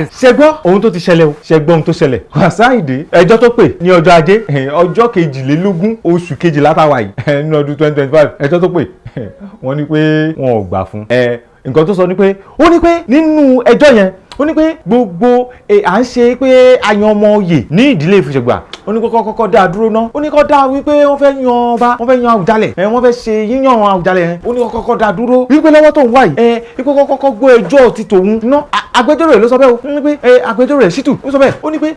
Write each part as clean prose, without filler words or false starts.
Ṣe gbọ́ ohun tó ti ṣẹlẹ̀ o? Ṣe gbọ́ ohun tó ṣẹlẹ̀? Wasiu Ayinde, ẹjọ́ tó pè ní ọjọ́ Ajé, ọjọ́ 22 oṣù 12 táwa yìí nínú ọdún 2025, ẹjọ́ tó pè, wọ́n ní pé wọn ò gbà fún ẹ. Nǹkan tó sọ ni pé, ó ní pé nínú ẹjọ́ yẹn, ó ní pé gbogbo à ń ṣe pé a yan ọmọ oyè ní ìdílé Ìfúnṣẹ̀gbà, ó ní kó kọ́kọ́ dá a dúró ná. Ó ní kó dá wípé wọ́n fẹ́ yan ọba, wọ́n fẹ́ yan Àwùjalẹ̀, wọ́n fẹ́ ṣe yíyan Àwùjalẹ̀ yẹn. Ó ní kó kọ́kọ́ dá a dúró, wípé lọ́wọ́ tó ń wá yìí, wípé kó kọ́kọ́ gbọ́ ẹjọ́ ti tòun ná. Agbẹjọ́rò rẹ̀ ló sọ bẹ́ẹ̀ o. Ó ní pé agbẹjọ́rò rẹ̀ Ṣítù ó sọ bẹ́ẹ̀. Ó ní pé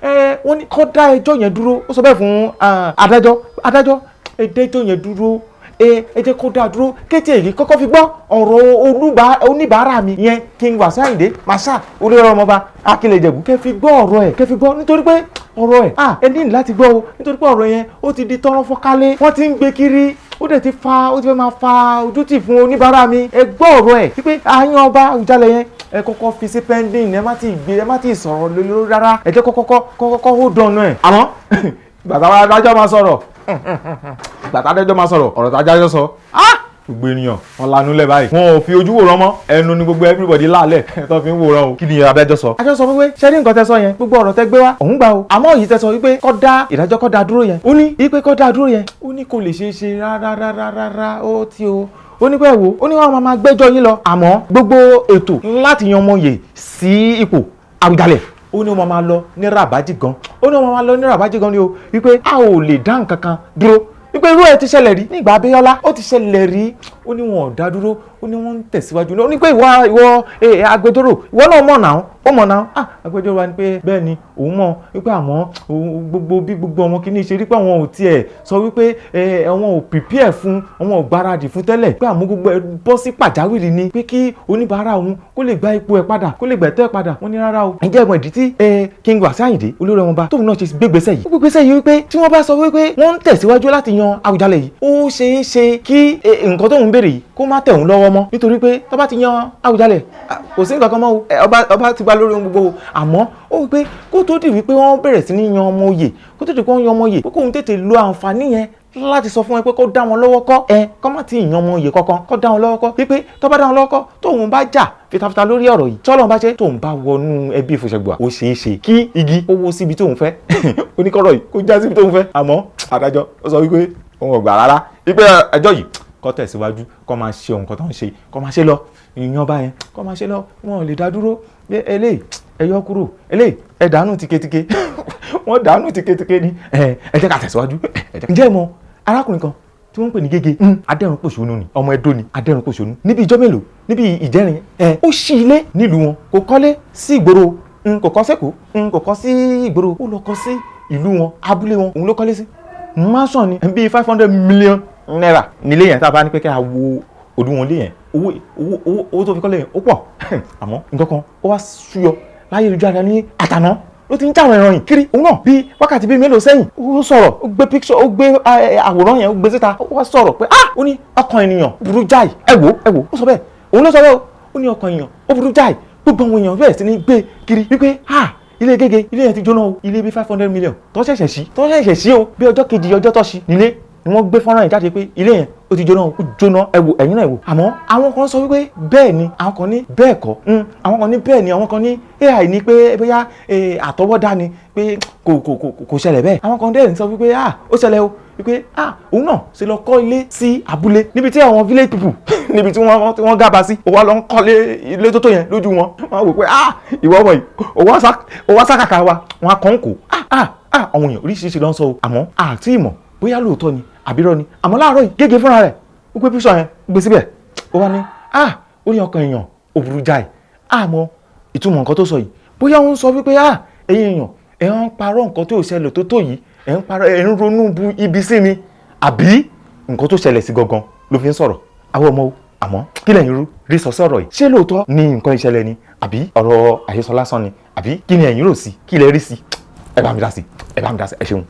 wọ́n ní kó dá ẹjọ́ yẹn dúró. Ó sọ bẹ́ẹ̀ fún adájọ́: "Adájọ́, ẹ dá ẹjọ́ yẹn dúró, ẹ jẹ́ kó dá dúró kété èyí kọ́kọ́ fi gbọ́ ọ̀rọ̀ oníbàárà mi yẹn, King Wasiu Ayinde Marshal, olórí ọmọọba Akílẹ̀ Ìjẹ̀bú, kẹ́ fi gbọ́ ọ̀rọ̀ ẹ̀, kẹ́ fi gbọ́, nítorí pé ọ̀rọ̀ ẹ̀, ẹ ní láti gbọ́ o, nítorí pé ọ̀rọ̀ yẹn ó ti di tọ́rọ́ fọ́kálé, wọ́n ti ń gbé kiri, ó dẹ̀ ti fa, ó ti fẹ́ máa fa ojútì fún oníbàárà mi. Ẹ gbọ́ ọ̀rọ̀ ẹ̀ wípé àyàn ọba Àwùjalẹ̀ yẹn, ẹ kọ́kọ́ fi sí pending, ẹ má ti gbé, ẹ má ti sọ̀rọ̀ lórí rárá, ẹ jẹ́ kọ́kọ́ kọ́kọ́ hold on ẹ̀." Àmọ́ gbàtà wa adájọ́ máa sọ̀rọ̀, gbàtà adájọ́ máa sọ̀rọ̀, ọ̀rọ̀ tájájọ́ sọ, gbogbo ènìyàn wọn lanú lẹ̀ báyìí, wọn ò fi ojú wòran mọ́, ẹnu ni gbogbo everybody lálẹ̀ tó fi ń wòran o. Kí ni adájọ́ sọ? Adájọ́ sọ wípé, ṣé ní nǹkan tẹ́ sọ yẹn, gbogbo ọ̀rọ̀ tẹ́ gbé wá, òun gbà o, àmọ́ èyí tẹ́ sọ wípé kó dá ìdájọ́, kó dá dúró yẹn, ó ní wípé kó dá dúró yẹn, ó ní kò lè ṣeé ṣe rárá rárá rárá. Ó tí o, ó ní pé wò ó ní wọn máa gbẹ́jọ́ yín lọ, àmọ́ gbogbo ètò láti yan ọmọ yè sí ipò Àwùjalẹ̀, ó ní wọ́n máa lọ ní ràbájì gan, ó ní wọ́n máa lọ ní ràbájì gan ni o, wípé a ò lè dá nǹkan kan dúró, wípé irú ẹ̀ ti ṣẹlẹ̀ rí nígbà Abíọ́lá, ó ti ṣẹlẹ̀ rí. Ó ní wọn ò dá dúró, ó ní wọ́n ń tẹ̀síwájú. Ó ní pé ìwọ agbẹjọ́rò, ìwọ náà mọ̀ náà, ó mọ̀ náà. Agbẹjọ́rò wa ni pé bẹ́ẹ̀ ni, òun mọ̀, wípé àmọ́ gbogbo bí gbogbo ọmọ kìíní ṣe rí, pé àwọn ò tiẹ̀ sọ wípé àwọn ò prepare fún, àwọn ò gbáradì fún tẹ́lẹ̀, pé àmọ́ gbogbo ẹ bọ́ sí pàjáwìrì ni, pé kí oníbàárà òun kó lè gba ipò ẹ̀ padà, kó lè gbẹ̀tọ́ ẹ̀ padà. Wọ́n ní rárá o. Ǹjẹ́ ẹ̀mọ̀ ìdí tí King Wasiu Ayinde, olórí ọmọọba, tóun náà ṣe gbégbèsè yìí? Ó gbégbèsè yìí wípé tí wọ́n bá sọ wípé wọ́n ń tẹ̀síwájú láti yan Àwùjalẹ̀ yìí, ó ṣeé ṣe kí nǹkan tóun béèrè yìí kó má tẹ̀ òun lọ́wọ́ mọ́, nítorí pé tó bá ti yan Àwùjalẹ̀, kò sí nǹkan kan mọ́ o, ọba ti gba lórí ohun gbogbo. Àmọ́ ó wípé kó tó di wípé wọ́n bẹ̀rẹ̀ sí ní yan ọmọ oyè, kó tó di pé wọ́n yan ọmọ oyè, pé kóun tètè lo àǹfààní yẹn láti sọ fún ẹ pé kó dá wọn lọ́wọ́ kọ́, ẹ kó má ti yan ọmọ oyè kankan, kó dá wọn lọ́wọ́ kọ́, wípé tó bá dá wọn lọ́wọ́ kọ́, tóun bá jà fitafita lórí ọ̀rọ̀ yìí, tọ́lọ́run bá ṣe, tóun bá wọnú ẹbí Ìfúnṣẹ̀gbà, ó ṣeé ṣe kí igi ó wó síbi tóun fẹ́, oníkọ́rọ̀ yìí kó já síbi tóun fẹ́. Àmọ́ adájọ́ ó sọ wípé òun ò gbà rárá, wípé ẹjọ́ yìí kó tẹ̀síwájú, kó máa ṣe nǹkan tó ń ṣe, kó máa ṣe lọ, ìyan báyẹn kó máa ṣe lọ, wọn ò lè dá dúró. Eléyìí, ẹ yọ kúrò, eléyìí, ẹ dànù tíketíke, wọ́n dànù tíketíke ni. Ẹ jẹ́ ká tẹ̀síwájú. Ǹjẹ́ ẹ mọ̀ arákùnrin kan tí wọ́n ń pè ní Gègé? Adẹ́rùn pòṣónú ni, ọmọ Ẹdó ni, adẹ́rùn pòṣónú. Níbi ìjọ mélòó, níbi ìjẹrin, ó ṣí ilé nílùú wọn. Kò kọ́lé sí ìgboro, kò kọ́ sẹ́kọ̀ọ́, kò kọ́ sí ìgboro, ó lọ kọ́ sí ìlú wọn, abúlé wọn, òun ló kọ́lé sí. Mansion ni, bíi ₦500 million nílé yẹn. Tá a bá ní pé kí a wo òdiwọ̀n ilé yẹn, owó owó owó owó tó fi kọ́lé yẹn, ó pọ̀. Àmọ́ nǹkan kan ó wá súyọ láyélujára ní àtàná, ló ti ń jáwọn ìròyìn kiri. Òun náà, bíi wákàtí bíi mélòó sẹ́yìn, ó sọ̀rọ̀, ó gbé picture, ó gbé àwòrán yẹn, ó gbé síta, ó wá sọ̀rọ̀ pé, ah, ó ní ọkàn ènìyàn burú jáì. Ẹ wò, ẹ wò, ó sọ bẹ́ẹ̀, òun ló sọ bẹ́ẹ̀ o. Ó ní ọkàn èèyàn ó burú jáì. Gbogbo àwọn èèyàn bẹ̀rẹ̀ sí ní gbé kiri wípé, ah, ilé Gègé, ilé yẹn ti jóná o, ilé bíi 500 million tó ṣẹ̀ṣẹ̀ sí, tó ṣẹ̀ṣẹ̀ sí o. Bí ọjọ́ kejì ọjọ́ tó ṣí nílé ni wọ́n gbé fọ́nrán yẹn jáde pé ilé yẹn ó ti jóná o, ó jóná. Ẹ wò, ẹ̀yin náà ẹ wò. Àmọ́ àwọn kan sọ wípé bẹ́ẹ̀ ni, àwọn kan ní bẹ́ẹ̀ kọ́, àwọn kan ní bẹ́ẹ̀ ni, àwọn kan ní AI ní, pé bóyá àtọwọ́dá ni, pé kò ṣẹlẹ̀ bẹ́ẹ̀. Àwọn kan dẹ̀ ń sọ wípé, ah, ó ṣẹlẹ̀ o, wípé, ah, òun náà ṣe lọ kọ́ ilé sí abúlé níbi tí àwọn village people, níbi tí wọ́n gába sí, ó wá lọ ń kọ́lé ilé tó tó yẹn lójú wọn. Wọ́n wò pé, ah, ìwọ ọmọ yìí, ó wá sákàkà wa, wọn á kàn kó. Ah, ah, ah, àwọn èèyàn oríṣiríṣi ló ń sọ o, àmọ́ àti ìmọ̀ bóyá lóòótọ́ ni àbírọ́ ni. Àmọ́ láàárọ̀ yìí, Gègé fúnra rẹ̀ ó gbé píṣọ yẹn gbé síbẹ̀, ó wá ní, ah, ó ní ọkàn èèyàn ó burú jáì. Àmọ́ ìtumọ̀ nǹkan tó sọ yìí, bóyá ó ń sọ wípé, ah, ẹ̀yin èèyàn, ẹ̀ ń parọ́ nǹkan tó ṣẹlẹ̀ tó tó yìí, ẹ̀ ń parọ́, ẹ̀ ń ronú bu ibi sí mi, àbí nǹkan tó ṣẹlẹ̀ sí gangan ló fi ń sọ̀rọ̀, àwọn ọmọ o. Àmọ́ kí lẹ̀yin rí sọ sọ̀rọ̀ yìí? Ṣé lóòótọ́ ni nǹkan ìṣẹ̀lẹ̀ ni, àbí ọ̀rọ̀ àhesọ lásán ni, àbí kí ni ẹ̀yin rò sí? Kí lẹ rí sí? Ẹ bá mi dá sí, ẹ bá mi dá sí. Ẹ ṣeun.